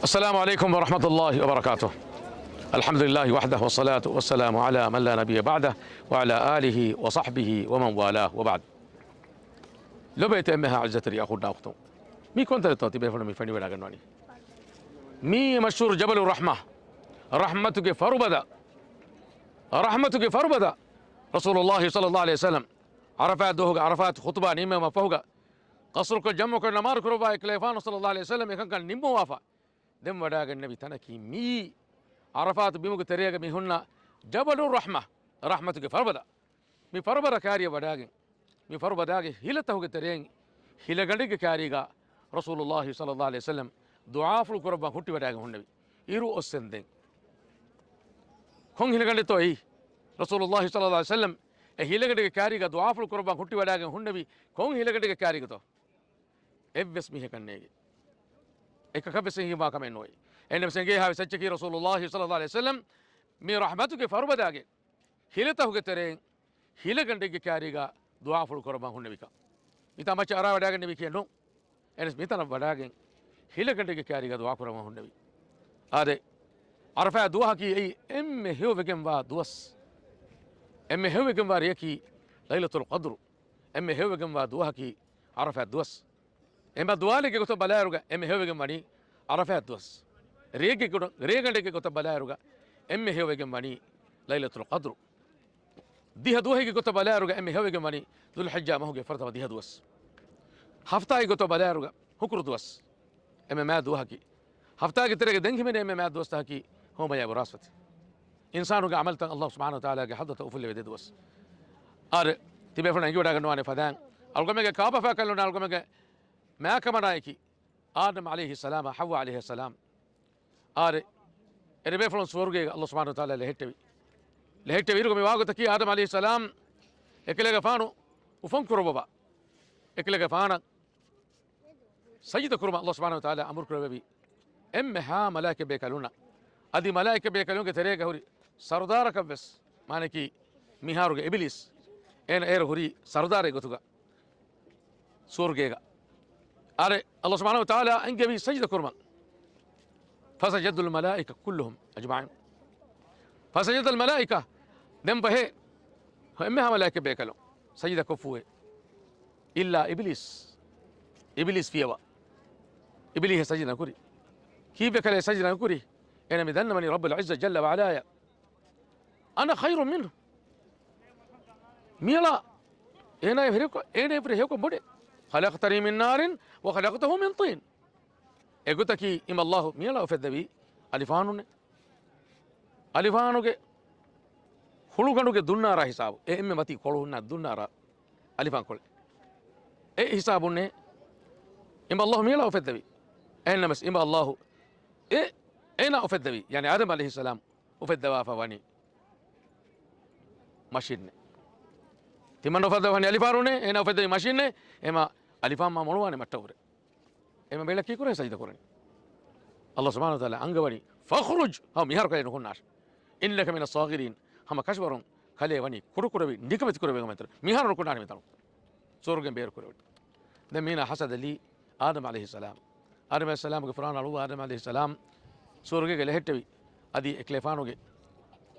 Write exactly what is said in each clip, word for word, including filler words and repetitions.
السلام عليكم ورحمة الله وبركاته. الحمد لله وحده والصلاة والسلام على من لا نبي بعده وعلى آله وصحبه ومن والاه وبعد. ލޮބުވެތި އެންމެހާ ޢިއްޒަތްތެރި އަޚުންނާ އުޚްތުން. މި ކޮންތަނެއްތޯ ތިބޭފުޅުން މި ފެނިވަޑައިގަންނަވަނީ؟ މީ މަޝްހޫރު ޖަބަލު ރަޙްމަ، ރަޙްމަތުގެ ފަރުބަދަ، ރަޙްމަތުގެ ފަރުބަދަ. ރަސޫލުﷲ ޞައްލަﷲ ޢަލައިހި ވަސައްލަމް ޢަރަފާތް ދުވަހުގެ ޢަރަފާތް ޚުޠުބާ ނިންމެވުމަށް ފަހުގަ، ޤަޞްރުކޮށް ޖަމްޢުކޮށް ނަމާދު ކުރައްވާ އެކަލޭފާނު ޞައްލަﷲ ޢަލައިހި ވަސައްލަމް އެކަންކަން ނިންމުވާފަ، ދެން ވަޑައިގެންނެވި ތަނަކީ މިއީ ޢަރަފާތު ބިމުގެ ތެރޭގަ މި ހުންނަ ޖަބަލު ރަޙްމަ، ރަޙްމަތުގެ ފަރުބަދަ. މި ފަރުބަދަ ކާރިއަށް ވަޑައިގެން، މި ފަރުބަދާގެ ހިލަތަހުގެ ތެރެއިން ހިލަގަނޑެއްގެ ކާރީގަ ރަސޫލުﷲ ޞައްލަﷲ ޢަލައިހި ވަސައްލަމް ދުޢާފުޅު ކުރައްވަން ހުއްޓިވަޑައިގެން ހުންނެވި. އިރު އޮއްސެންދެން ކޮން ހިލަގަނޑެއްތޯ އެއީ؟ ރަސޫލުﷲ ޞައްލަﷲ ޢަލައިހި ވަސައްލަމް އެ ހިލަގަނޑެއްގެ ކާރީގަ ދުޢާފުޅު ކުރައްވަން ހުއްޓިވަޑައިގެން ހުންނެވި ކޮން ހިލަގަނޑެއްގެ ކާރީގަތޯ؟ އެއްވެސް މީހަކަށް ނޭނގެ. އެކަކަށްވެސް އެނގިވާ ކަމެއް ނޯވޭ. އެހެންނަމަސް އެނގޭހާވެސް އެއްޗަކީ ރަސޫލުﷲ ޞައްލަﷲ ޢަލައިހި ވަސައްލަމް މި ރަޙްމަތުގެ ފަރުބަދާގެ ހިލަތަހުގެ ތެރެއިން ހިލަގަނޑެއްގެ ކާރީގަ ދުޢާފުޅު ކުރައްވަން ހުންނެވިކަން. މިތާ މައްޗަށް އަރާވަޑައިގެންނެވި ކިޔެއް ނޫން. އެހެނަސް މިތަނަށް ވަޑައިގެން ހިލަގަނޑެއްގެ ކާރީގަ ދުޢާ ކުރައްވަން ހުންނެވި. އާދެ، ޢަރަފާތް ދުވަހަކީ އެއީ އެންމެ ހެޔޮވެގެންވާ ދުވަސް. އެންމެ ހެޔޮވެގެންވާ ރެޔަކީ ލައިލަތުލް ޤަދްރު. އެންމެ ހެޔޮވެގެންވާ ދުވަހަކީ ޢަރަފާތް ދުވަސް. އެމަ ދުވާލެއްގެ ގޮތަށް ބަލާއިރުގަ އެންމެ ހެޔޮވެގެން ވަނީ ޢަރަފާތް ދުވަސް. ރޭގެ ގޮ-، ރޭގަނޑެއްގެ ގޮތަށް ބަލާއިރުގަ އެންމެ ހެޔޮވެގެން ވަނީ ލައިލަތުލް ޤަދްރު. ދިހަ ދުވަހެއްގެ ގޮތަށް ބަލާއިރުގަ އެންމެ ހެޔޮވެގެން ވަނީ ޛުލްޙިއްޖާ މަހުގެ ފުރަތަމަ ދިހަ ދުވަސް. ހަފްތާއެއްގެ ގޮތަށް ބަލާއިރުގަ ހުކުރު ދުވަސް. އެންމެ މާތް ދުވަހަކީ. ހަފްތާގެ ތެރޭގަ ދެން ހިމެނޭ އެންމެ މާތް ދުވަސްތަކަކީ ހޯމަޔާ ބުރާސްފަތި. އިންސާނުގެ ޢަމަލުތައް ﷲ ސުބްޙާނަހޫ ވަތަޢާލާގެ ޙަޟްރަތަށް އުފުއްލެވޭ ދެ ދުވަސް. އާދެ، ތިބޭފުޅުން އެނގިވަޑައިގަންނަވާނެ ފަދައިން އަޅުގަމެންގެ ކާބަފާކަށް ލޮނާ އަޅުގަމެންގެ މާކަމަނާއެކީ އާދަމް ޢަލައިހިއްސަލާމް، ޙައްވާ ޢަލައިހިއްސަލާމް. އާދެ، އެ ދެބޭފުޅުން ސުވަރުގޭގަ ﷲ ސުބްޙާނަހޫ ވަތަޢާލާ ލެހެއްޓެވި. ލެހެއްޓެވި އިރުގަ މި ވާގޮތަކީ އާދަމް ޢަލައިހިއްސަލާމް އެކަލޭގެފާނު އުފަން ކުރައްވަވާ، އެކަލޭގެފާނަށް ސަޖިދަ ކުރުމަށް ﷲ ސުބްޙާނަހޫ ވަތަޢާލާ އަމުރު ކުރެއްވެވި. އެންމެހާ މަލާއިކަ ބޭކަލުންނަށް، އަދި މަލާއިކަ ބޭކަލުންގެ ތެރޭގަ ހުރި ސަރުދާރަކަށްވެސް، މާނައަކީ މިހާރުގެ އިބިލީސް، އޭނަ އޭރު ހުރީ ސަރުދާރެއް ގޮތުގަ ސުވަރުގޭގަ. އާދެ، ﷲ ސުބްޙާނަހޫ ވަތަޢާލާ އެންގެވީ ސަޖިދަ ކުރުމަށް. فسجد الملائكة كلهم أجمعين. فسجد الملائكة، ދެން ފަހެ އެންމެހާ މަލާއިކަ ބޭކަލުން ސަޖިދަ ކޮށްފޫއޭ. إلا إبليس، އިބިލީސް ފިޔަވާ. އިބިލީހެއް ސަޖިދަ ނުކުރި. ކީއްވެ ކަލޭ ސަޖިދަ ނުކުރީ؟ އޭނަ މި ދަންނަވަނީ ރައްބުލް ޢިއްޒަތް ޖައްލަ ވަޢަލާއަށް، أنا خير منه. މިއަޅާ އޭނާ ހެޔޮކޮށް، އޭނާ ހެޔޮކޮށް ބޮޑޭ. خلقتني من نار وخلقته من طين. އެގޮތަކީ އިމަ ﷲ މިއަޅާ އުފެއްދެވީ އަލިފާނުންނޭ. އަލިފާނުގެ ހުޅުގަނޑުގެ ދުންނާރާ ހިސާބު، އެ އެންމެ މަތީ ކޮޅު ހުންނަ ދުންނާރާ އަލިފާން ކޮޅެއް. އެ ހިސާބުންނޭ އިމަ ﷲ މިއަޅާ އުފެއްދެވީ. އެހެންނަމަސް އިމަ ﷲ އެ އޭނާ އުފެއްދެވީ، ޔަޢުނީ އާދަމް ޢަލައިހިއްސަލާމް އުފެއްދަވާފަ ވަނީ މަށިންނޭ. ތިމަން އުފައްދަވާ ވަނީ އަލިފާނުންނޭ، އޭނާ އުފެއްދެވީ މަށިންނޭ. އެމަ އަލިފާން މަ މޮޅުވާނެ މައްޓަށް ހުރެ. އެމަ ބެލަ ކީކުރެ ސަޖިދަ ކުރަނީ. ﷲ ސުބްޙާނަހޫ ވަތަޢާލާ އަންގަވަނީ، فاخرج، ހަމަ މިހާރު ކަލޭ ނުހުންނާށޭ. إنك من الصاغرين، ހަމަ ކަށަވަރުން ކަލޭ ވަނީ ކުޑަކުރެވި، ނިކަމެތި ކުރެވޭ ގޮތަށް. މިހާރު ނުކުންނާނެ މިތަނުން. ސުވަރުގެން ބޭރު ކުރެވި. ދެން މީނާ ހަސަދަލީ އާދަމް ޢަލައިހިއްސަލާމް. އާދަމް ޢަލައިހިއްސަލާމްގެ ފުރާނަ އަޅުވާ އާދަމް ޢަލައިހިއްސަލާމް ސުވަރުގޭގަ ލެހެއްޓެވި. އަދި އެކަލޭފާނުގެ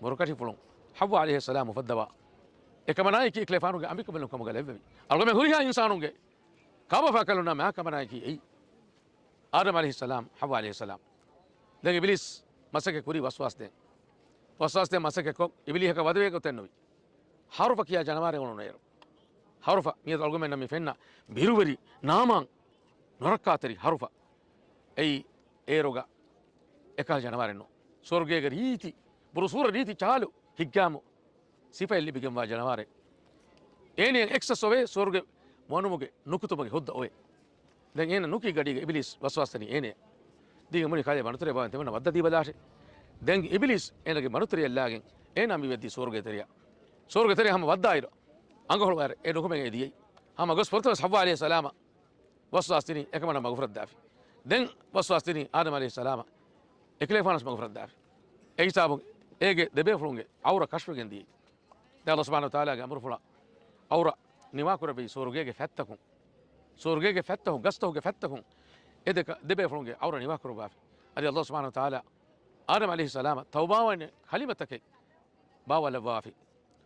ބުރަކަށިފުޅުން ޙައްވާ ޢަލައިހިއްސަލާމް އުފައްދަވާ. އެކަމަނާއެކީ އެކަލޭފާނުގެ އަނބިކަނބަލުން ކަމުގަ ލެއްވެވި. އަޅުގަމެން ހުރިހާ އިންސާނުންގެ ކާބަފާކަލުންނާ މާ ކަމަނާއެކީ އެއީ. އާދަމް ޢަލައިހިއްސަލާމް، ޙައްވާ ޢަލައިހިއްސަލާމް. ދެން އިބިލީސް މަސައްކަތް ކުރީ ވަސްވާސް ދޭން. ވަސްވާސް ދޭން މަސައްކަތް ކޮށް، އިބިލީހަކަށް ވަދެވޭ ގޮތެއް ނުވި. ހަރުފަ ކިޔާ ޖަނަވާރެއް އުޅުނު އޭރު. ހަރުފަ މިއަދު އަޅުގަމެންނަށް މި ފެންނަ ބިރުވެރި ނާމާން ނުރައްކާތެރި ހަރުފަ. އެއީ އޭރުގަ އެކަހަލަ ޖަނަވާރެއް ނޫން. ސުވަރުގޭގެ ރީތި، ބުރުސޫރަ ރީތި ޗާލު ހިއްގާމު ސިފައެއް ލިބިގެންވާ ޖަނަވާރެއް. އޭނައަށް އެކްސެސް އޮވޭ ސުވަރުގެ ވަނުމުގެ ނުކުތުމުގެ ހުއްދަ އޮވޭ. ދެން އޭނަ ނުކި ގަޑީގަ އިބިލީސް ވަސްވާސްތަނީ އޭނައަށް. ދީގެ މުނި ކަލޭ ބަނޑުތެރެ ބާވަން ތިމަންނަ ވައްދަދީބަލާށޭ. ދެން އިބިލީސް އޭނަގެ ބަނޑުތެރެއަށް ލާގެން އޭނާ މި ވެއްދީ ސުވަރުގޭ ތެރެއަށް. ސުވަރުގޭ ތެރެއަށް ހަމަ ވައްދާއިރު، އަނގަހުޅުވާއިރު އެ ނުކުމެގެން އެ ދިޔައީ. ހަމަ ގޮސް ފުރަތަމަ ޙައްވާ ޢަލައިހިއްސަލާމަށް ވަސްވާސް ދިނީ އެކަމަނާ މަގުފުރައްދާފި. ދެން ވަސްވާސް ދިނީ އާދަމް ޢަލައިހިއްސަލާމަށް އެކަލޭފާނަސް މަގުފުރައްދާފި. އެ ހިސާބުން އޭގެ ދެބޭފުޅުންގެ ޢައުރަ ކަޝްފުވެގެން ދިޔައީ. ދެން ﷲ ސުބްޙާނަހޫ ވަތަޢާލާގެ އަމުރުފުޅަށް ޢައުރަ ނިވާކުރެއްވި ސުވަރުގޭގެ ފަތްތަކުން. ސުވަރުގޭގެ ފަތްތަހު، ގަސްތަހުގެ ފަތްތަކުން އެ ދެ، ދެބޭފުޅުންގެ ޢައުރަ ނިވާކުރައްވާފި. އަދި ﷲ ސުބްޙާނަހޫ ވަތަޢާލާ އާދަމް ޢަލައިހިއްސަލާމަށް ތައުބާވާނެ ކަލިމަތަކެއް ބާވާލައްވާފި.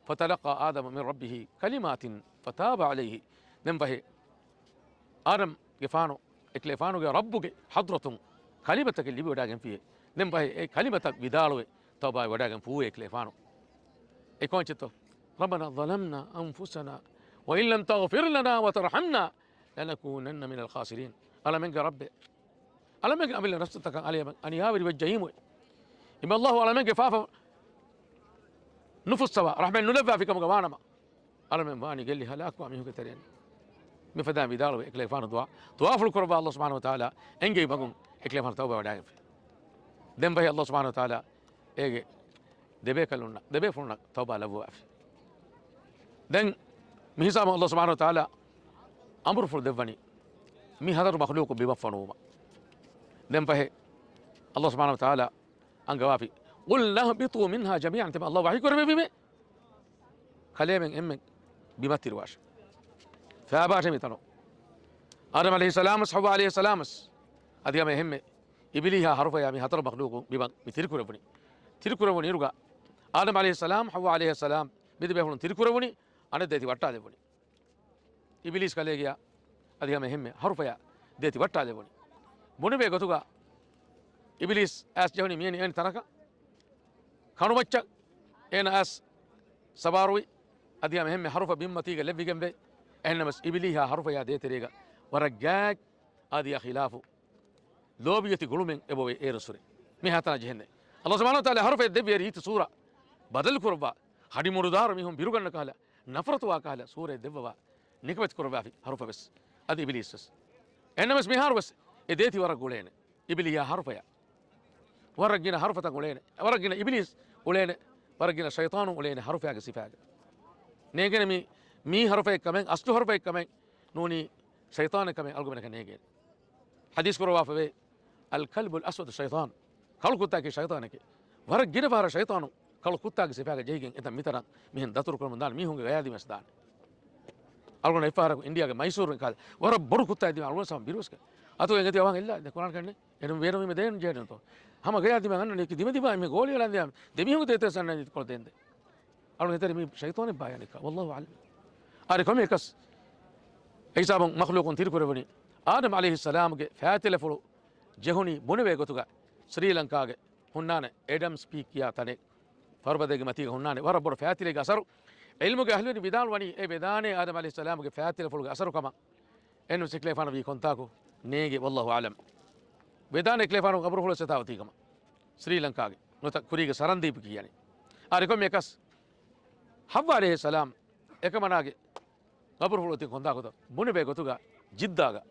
فتلقى آدم من ربه كلمات فتاب عليه. ދެން ފަހެ އާދަމްގެފާނު އެކަލޭފާނުގެ ރައްބުގެ ޙަޟްރަތުން ކަލިމަތަކެއް ލިބިވަޑައިގެންފިއޭ. ދެން ފަހެ އެ ކަލިމަތައް ވިދާޅުވެ ތައުބާވެވަޑައިގެން ފޫވޭ އެކަލޭފާނު. އެ ކޯންޗެއްތޯ؟ ربنا ظلمنا أنفسنا وإن لم تغفر لنا وترحمنا لنكونن من الخاسرين. އަޅަމެންގެ ރައްބޭ، އަޅަމެންގެ އަމިއްލަ ނަފްސުތަކަށް އަޅަމެން އަނިޔާވެރިވެއްޖައީމުވެ. އިބަ ﷲ އަޅަމެންގެ ފާފަ ނުފުއްސަވާ، ރަޙްމަތް ނުލައްވާފި ކަމުގަ ވާނަމަ، އަޅަމެން ވާނީ ގެއްލި ހަލާކުވާ މީހުންގެ ތެރެއިން. މިފަދައިން ވިދާޅުވެ އެކަލޭފާނު ދުޢާ، ދުޢާފުޅު ކުރައްވާ ﷲ ސުބްޙާނަހޫ ވަތަޢާލާ އެންގެވި މަގުން އެކަލޭފާނު ތައުބާވެވަޑައިގެންފި. ދެން ފަހެ ﷲ ސުބްޙާނަހޫ ވަތަޢާލާ އޭގެ ދެބޭކަލުންނަށް، ދެބޭފުޅުންނަށް ތައުބާ ލައްވަވާފި. ދެން މިހިސާބުން ﷲ ސުބްޙާނަހޫ ވަތަޢާލާ އަމުރުފުޅު ދެއްވަނީ މި ހަތަރު މަޚްލޫޤު ބިމަށް ފޮނުވުމަށް. ދެން ފަހެ ﷲ ސުބްޙާނަހޫ ވަތަޢާލާ އަންގަވާފި، قلنا اهبطوا منها جميعا. ތިމަން ﷲ ވަޙީ ކުރެވެވީމޭ، ކަލޭމެން އެންމެން ބިމަށް ތިރިވާށޭ. ފައިބާށޭ މިތަނުން. އާދަމް ޢަލައިހިއްސަލާމް ވެސް ޙައްވާ ޢަލައިހައްސަލާމް ވެސް އަދި ހަމަ އެހެންމެ އިބިލީހާ ޙަރުފަޔާ މި ހަތަރު މަޚްލޫޤު ބިމަށް މި ތިރިކުރެވުނީ. ތިރިކުރެވުނު އިރުގަ އާދަމް ޢަލައިހިއްސަލާމް ޙައްވާ ޢަލައިހައްސަލާމް މި ދެބޭފުޅުން ތިރިކުރެވުނީ، އަނެއް ދޭތި ވައްޓާލެވުނީ. އިބިލީސް ކަލޭގެޔާ އަދި ހަމަ އެހެންމެ ޙަރުފަޔާ ދޭތި ވައްޓާލެވުނީ. ބުނެވޭ ގޮތުގަ އިބިލީސް އައިސް ޖެހުނީ މިއެނި އެނި ތަނަކަށް. ކަނޑުމައްޗަށް އޭނަ އައިސް ސަވާރުވި، އަދި ހަމަ އެހެންމެ ޙަރުފަ ބިންމަތީގަ ލެއްވިގެންވޭ. އެހެންނަމަސް އިބިލީހާ ޙަރުފަޔާ ދޭތެރޭގަ ވަރަށް ގާތް އާދަޔާ ޚިލާފު ލޯބިވެތި ގުޅުމެއް އެބޮވޭ އޭރުއްސުރެ. މިހާތަނަށް ޖެހެންދެން ﷲ ސުބްޙާނަހޫ ވަތަޢާލާ ޙަރުފައެއް ދެއްވި ރީތި ސޫރަ ބަދަލު ކުރައްވާ، ހަޑި މުޑުދާރު މީހުން ބިރުގަންނަ ކަހަލަ، ނަފްރަތުވާ ކަހަލަ ސޫރައެއް ދެއްވަވާ، ނިކަމެތި ކުރައްވާފި ޙަރުފަ ވެސް. އަދި އިބިލީސް ވެސް. އެހެންނަމަސް މިހާރު ވެސް އެ ދޭތި ވަރަށް ގުޅޭނެ. އިބިލީހާ ޙަރުފަޔާ ވަރަށް ގިނަ ޙަރުފަތައް އުޅޭނެ. ވަރަށް ގިނަ އިބިލީސް އުޅޭނެ. ވަރަށް ގިނަ ޝައިޠާނު އުޅޭނެ ޙަރުފަޔާގެ ސިފައިގަ. ނޭނގޭނެ މީ، މީ ޙަރުފައެއްކަމެއް، އަސްލު ޙަރުފައެއްކަމެއް ނޫނީ ޝައިޠާނެއްކަމެއް އަޅުގަނޑަކަށް ނޭނގޭނެ. ޙަދީޘް ކުރައްވާފަވޭ، الكلب الأسود شيطان. ކަޅު ކުއްތާއަކީ ޝައިޠާނެކޭ. ވަރަށް ގިނަ ފަހަރަށް ޝައިޠާނު ކަޅު ކުއްތާގެ ސިފައިގަ ޖެހިގެން އެތަން މިތަނަށް މިހެން ދަތުރު ކުރަމުން ދާނެ މީހުންގެ ގަޔާދިމަސް ދާނެ. އަޅުގަނޑަށް އެއްފަހަރަކު އިންޑިއާގެ މައިސޫރު ކާލެ ވަރަށް ބޮޑު ކުއްތާ ދިމާ އަޅުގަނޑު ސަމަ ބިރުވެސް ކަ. އަތުގަ އެނގެތި އަވަން އެއްލާ ދެ ކުރާން ކަންނެ. އެނު ބޭރު މި ދޭން ޖޭޑުންތޯ. ހަމަ ގަޔާ ދިމާ އަންނަނީ ކި ދިމަ ދިމާ މި ގޯޅި އަޅަން ދިމާ ދެ މީހުން ދޭތެ ސަންނަނީ ކޮޅ ދޭންދެ. އަޅު ހެތެރި މީ ޝައިޠާނެއް ބާޔާނެކާ، ވައްލާހު އަޢްލަމް. އާރެ ކޮމެ އެކަސް އެހިސާބުން މަޚްލޫޤުން ތިރިކުރެވުނީ އާދަމް ޢަލައިހިއްސަލާމްގެ ފައިތިލަފުޅު ޖެހުނީ ބުނެވޭ ގޮތުގަ ސްރީލަންކާގެ ހުންނާނެ އެޑަމްސް ޕީކް ކިޔާ ތަނެއް. ފަރުބަދައިގެ މަތީގަ ހުންނާނެ ވަރަށް ބޮޑު ފައިތިލެއްގެ އަސަރު. ޢިލްމުގެ އަހްލުވެރިން ވިދާޅުވަނީ އެ ވެދާނެ އާދަމް ޢަލައިހިއްސަލާމްގެ ފައިތިލަފުޅުގެ އަސަރު ކަމަށް. އެން ސިކްލޭފާނު ވީ ކޮންތާކު ނޭނގެ، ވައްލާހު އަޢްލަމް. ވެދާނެ ކްލޭފާނު ގަބުރުފުޅު ސެތާވަތީ ކަމަށް. ސްރީލަންކާގެ ނުތަ ކުރީގެ ސަރަންދީޕް ކިޔަނީ. އާ ރިކޮމެ އެކަސް ޙައްވާ ޢަލައިހިއްސަލާމް އެކަމަނާގެ ގަބުރުފުޅު ތި ކޮންތާކުތަ ބުނެވޭ ގޮތުގަ ޖިއްދާގަ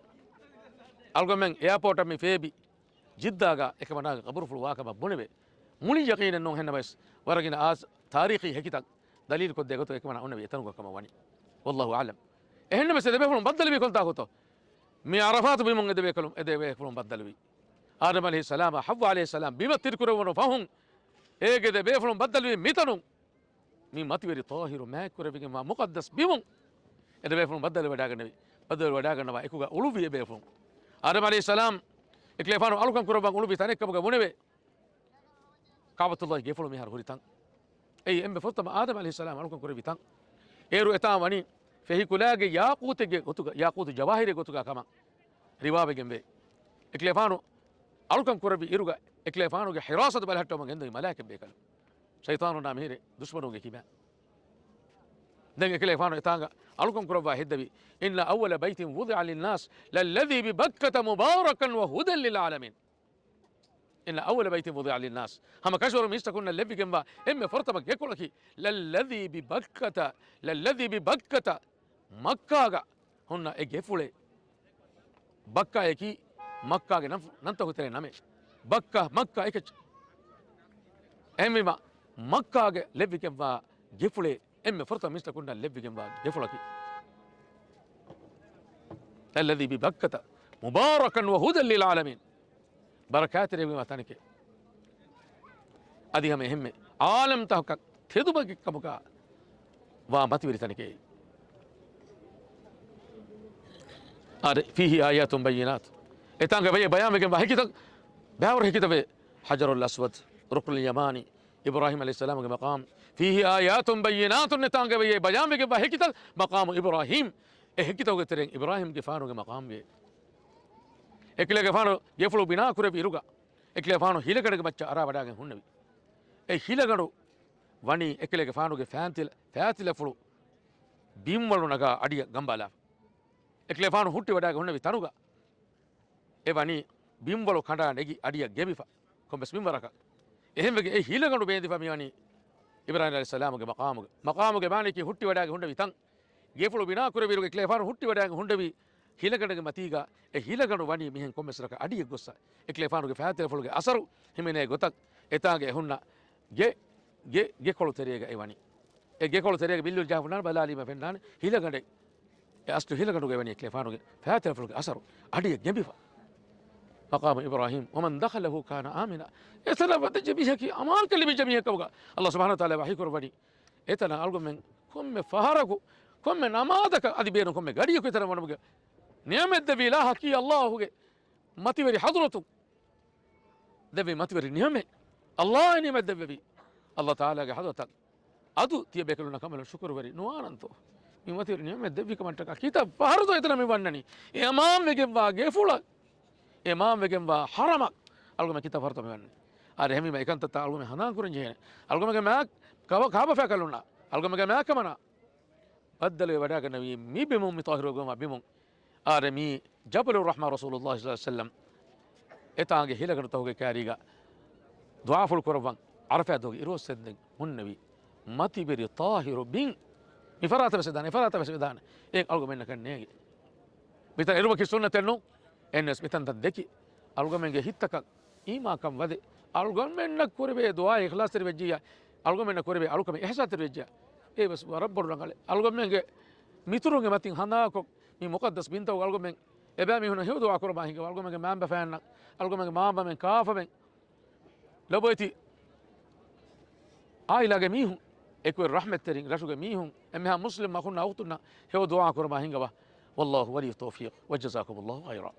އަޅުގަމެން އެއާޕޯޓަށް މި ފޭބި ޖިއްދާގަ އެކަމަނާގެ ގަބުރުފުޅު ވާކަމަށް ބުނެވޭ. މުޅި ޔަޤީނެއް ނޫން ހެންނަމަވެސް ވަރަށް ގިނަ އާސް ތާރީޚީ ހެކިތައް ދަލީލު ކޮށްދޭ ގޮތު އެކަމަނާ އޮންނެވި އެތަނުގަ ކަމަށް ވަނީ. ވައްލާހު އަޢްލަމް. އެހެންނަމަވެސް އެ ދެބޭފުޅުން ބައްދަލުވީ ކޮންތާކުތޯ؟ މި ޢަރަފާތު ބިމުން އެ ދެބޭކަލުން، އެ ދެބޭފުޅުން ބައްދަލުވީ. އާދަމް ޢަލައިހިއްސަލާމާ ޙައްވާ ޢަލައިހިއްސަލާމް ބިމަށް ތިރިކުރެވުނު ފަހުން އޭގެ ދެބޭފުޅުން ބައްދަލުވީ މިތަނުން. މި މަތިވެރި ޠާހިރު މާތްކުރެވިގެންވާ މުޤައްދަސް ބިމުން އެ ދެބޭފުޅުން ބައްދަލުވެވަޑައިގަންނެވި. ބައްދަލުވެވަޑައިގަންނަވާ އެކުގަ އުޅުއްވި އެ ބޭފުޅުން. އާދަމް ޢަލައިހިއްސަލާމް އެކަލޭފާނު އަޅުކަން ކުރައްވަން އުޅުއްވި ތަނެއްކަމުގަ ބުނެވޭ. ކަޢުބަތުﷲގެ ގެފުޅު މިހާރު ހުރި ތަން. އެއީ އެންމެ ފުރަތަމަ އާދަމް ޢަލައިހިއްސަލާމް އަޅުކަން ކުރެއްވި ތަން. އޭރު އެތާން ވަނީ ފެހި ކުލައިގެ ޔާޤޫތެއްގެ ގޮތުގަ، ޔާޤޫތު ޖަވާހިރެއް ގޮތުގަ ކަމަށް ރިވާވެގެންވޭ. އެކަލޭފާނު އަޅުކަން ކުރެއްވި އިރުގަ އެކަލޭފާނުގެ ޙިރާސަތު ބަލަހައްޓަވަމުން ގެންދަވި މަލާއިކަތް ބޭކަލުން. ޝައިޠާނުންނާ މިހިރެ ދުޝްމަނުންގެ ކިބައިން. ދެން އެކަލޭފާނު އެތާނގަ އަޅުކަން ކުރައްވާ ހެއްދެވި، إن أول بيت وضع للناس للذي ببكة مباركا وهدى للعالمين. إن أول بيت وضع للناس، ހަމަ ކަށަވަރު މީސްތަކުންނަށް ލެއްވިގެންވާ އެންމެ ފުރަތަމަ ގެކޮޅަކީ، للذي ببكة، للذي ببكة، މައްކާގަ ހުންނަ އެ ގެފުޅޭ. ބައްކާއަކީ މައްކާގެ ނަން-، ނަންތަކު ތެރޭ ނަމެއް. ބައްކާ، މައްކާ އެކައްޗެއް. އެހެންވީމަ، މައްކާގެ ލެއްވިގެންވާ ގެފުޅޭ. އެންމެ ފުރަތަމަ މީސްތަކުންނަށް ލެއްވިގެންވާ ގެފުޅަކީ، الذي ببكة مباركا وهدى للعالمين، ބަރަކާތްތެރިވީމާ ތަނެކޭ. އަދި ހަމަ އެހެންމެ ޢާލަމްތަކަށް ތެދުމަގެއްކަމުގަ ވާ މަތިވެރި ތަނެކޭ. އާދެ، فيه آيات بينات، އެތާނގަ ބަޔަ-، ބަޔާންވެގެންވާ ހެކިތައް ބައިވަރު ހެކިތަވެ، ޙަޖަރުލް އަސްވަދު، ރުކުނުލް ޔަމާނީ، އިބްރާހީމް ޢަލައިހިއްސަލާމުގެ މަޤާމް، ފީހީ އާޔާތުން ބައްޔިނާތުން، އެތާނގަ ވެޔޭ ބަޔާންވެގެންވާ ހެކިތައް، މަޤާމު އިބްރާހީމް. އެ ހެކިތަކުގެ ތެރެއިން އިބްރާހީމްގެފާނުގެ މަޤާމްގެ އެކަލޭގެފާނު ގެފުޅު ބިނާ ކުރެއްވި އިރުގަ، އެކަލޭގެފާނު ހިލަގަނޑުގެ މައްޗަށް އަރާ ވަޑާގެން ހުންނެވި. އެ ހިލަގަނޑު ވަނީ އެކަލޭގެފާނުގެ ފާތިލަ، ފާތިލަފުޅު ބިންވަޅު ނަގާ އަޑިއަށް ގަނބާލާފަ. އެކަލޭގެފާނު ހުއްޓި ވަޑާގެން ހުންނެވި ތަނުގަ އެ ވަނީ ބިންވަޅު ކަނޑާ ނެގި އަޑިއަށް ގެނބިފަ ކޮންމެސް މިންވަރަކަށް. އެހެންވެގެން އެ ހިލަގަނޑު ބޭންދިފަ މިވަނީ އިބްރާހީމް ޢަލައިހިއްސަލާމުގެ މަޤާމުގަ. މަޤާމުގެ މާނައަކީ ހުއްޓިވަޑާގެން ހުންނެވި ތަން. ގެފުޅު ބިނާކުރެއްވިއިރު އެކަލޭގެފާނު ހުއްޓިވަޑާގެން ހުންނެވި ހިލަގަނޑުގެ މަތީގަ އެ ހިލަގަނޑު ވަނީ މިހެން ކޮންމެސް ރަކަށް އަޑިއަށް ގޮއްސަ، އެކަލޭގެފާނުގެ ފާތިލަފުޅުގެ އަސަރު ހިމެނޭ ގޮތަށް އެތާނގަ އެ ހުންނަ ގެ، ގެ، ގެކޮޅު ތެރޭގަ އެ ވަނީ. އެ ގެކޮޅު ތެރޭގަ ބިއްލޫރި ޖަހާފަ ހުންނާނެ ބަލާލީމަ ފެންނާނެ ހިލަގަނޑެއް. އެ އަސްލު ހިލަގަނޑުގަ ވަނީ އެކަލޭގެފާނުގެ ފާތިލަފުޅުގެ އަސަރު އަޑިއަށް ގެނބިފަ. مقام إبراهيم ومن دخله كان آمنا. އެތަނަށް ވަދެއްޖެ މީހަކީ އަމާންކަން ލިބިއްޖެ މީހެއް ކަމުގަ ﷲ ސުބްޙާނަހޫ ވަތަޢާލާ ވަޙީ ކުރައްވަނީ. އެތަނަށް އަޅުގަނޑުމެން ކޮންމެ ފަހަރަކު، ކޮންމެ ނަމާދަކަށް އަދި ބޭނުން ކޮންމެ ގަޑިއަކު އެތަނަށް ވަނުމުގެ ނިޢުމަތް ދެއްވި އިލާހަކީ ﷲ ގެ މަތިވެރި ޙަޟްރަތުން ދެއްވި މަތިވެރި ނިޢުމަތް. ﷲ އެ ނިޢުމަތް ދެއްވެވީ. ﷲ ތަޢާލާގެ ޙަޟްރަތަށް އަދު ތިޔަބޭކަލުންނަށް ކަނބަލަށް ޝުކުރުވެރި ނުވާނަންތޯ؟ މި މަތިވެރި ނިޢުމަތް ދެއްވި ކަމަށްޓަކާ ކިތައް ފަހަރުތޯ އެތަނަށް މި ވަންނަނީ؟ އެ އަމާންވެގެންވާ ގެފުޅަށް، އެ އަމާންވެގެންވާ ޙަރަމަށް އަޅުގަނޑުމެން ކިތައް ފަހަރުތޯ މި ވަންނަނީ؟ އާދެ، އެހެންވީމަ އެކަންތައްތައް އަޅުގަނޑުމެން ހަނދާން ކުރަން ޖެހޭނެ. އަޅުގަނޑުމެންގެ މާ، ކާބަ، ކާބަފައިކަލުންނާ އަޅުގަނޑުމެންގެ މާތްކަމަނާ ބައްދަލުވެ ވަޑާގަންނެވީ މި ބިމުން، މި ޠާހިރުވެގެންވާ ބިމުން. އާދެ، މީ ޖަބަލުއް ރަޙްމާ ރަސޫލުﷲ ޞައްލަﷲ ޢަލައިހި ވަސައްލަމް އެތާނގެ ހިލަގަނޑުތަކުގެ ކާރީގަ ދުޢާފުޅު ކުރައްވަން ޢަރަފާތުގެ އިރުއޮއްސެންދެން ހުންނެވި މަތިވެރި ޠާހިރު ބިން. މި ފަރާތަށް ވެސް ވެދާނެ، އެ ފަރާތަށް ވެސް ވެދާނެ. އެ އަޅުގަނޑުމެންނަކަށް ނޭނގެ. މިތަން އެރުވަކި ސުންނަތެއް ނޫން. އެންވެސް މިތަންތަން ދެކި އަޅުގަނޑުމެންގެ ހިތްތަކަށް އީމާކަން ވަދެ، އަޅުގަނޑުމެންނަށް ކުރެވޭ ދުޢާ އިޚްލާޞްތެރި ވެއްޖިއްޔާ، އަޅުގަނޑުމެންނަށް ކުރެވޭ އަޅުކަމެއް އިޙްސާސްތެރި ވެއްޖިއްޔާ، އެ ވެސް ވަރަށް ބޮޑު ރަނގަޅެއް. އަޅުގަނޑުމެންގެ މިތުރުންގެ މަތިން ހަނދާންކޮށް، މި މުޤައްދަސް ބިންތަކުގަ އަޅުގަނޑުމެން އެބައިމީހުންނަށް ހެޔޮ ދުޢާ ކުރަމާ ހިނގަވާ، އަޅުގަނޑުމެންގެ މައިންބަފައިންނަށް، އަޅުގަނޑުމެންގެ މާބަމެން ކާފަމެން، ލޮބުވެތި އާއިލާގެ މީހުން، އެކުވެރި ރަޙްމަތްތެރިން، ރަށުގެ މީހުން، އެންމެހާ މުސްލިމް އަޚުންނާ އުޚްތުންނަށް ހެޔޮ ދުޢާ ކުރަމާ ހިނގަވާ. والله ولي التوفيق وجزاكم الله خيرا.